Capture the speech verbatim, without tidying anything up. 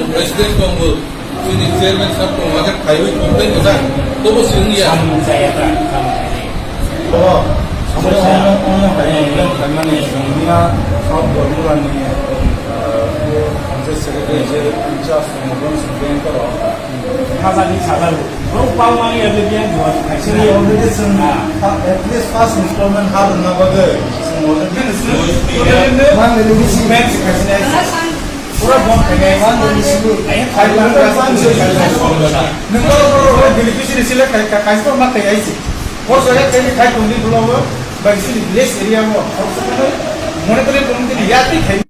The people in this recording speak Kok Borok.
chwng president tongo, chini chairman sir tongo, hake phaiwi complain rijak, tobo chwng ya. Samung chaya ta, samung chaya. Oh, samung chaya. Ono, ono hai complain khaimani, chwngno South Bormulani, uh, Panchayat Secretary je in charge tongo, bono chwng beng koro. Hajani sajago. Borok bangmani application duha khaisini. Chini already chwng at least first installment ha rwna bagwi chwng already. Mangni bisi. Pura bomb khainai. Ai, ai, ai, ai, ai, ai. Nung ko, ko, ko, beneficiary select khai, khai, khai, ko ma khai ai si. Ko so ya khai, khai tong di block o, bai si village area mo. Monitoring committee ya ti khai.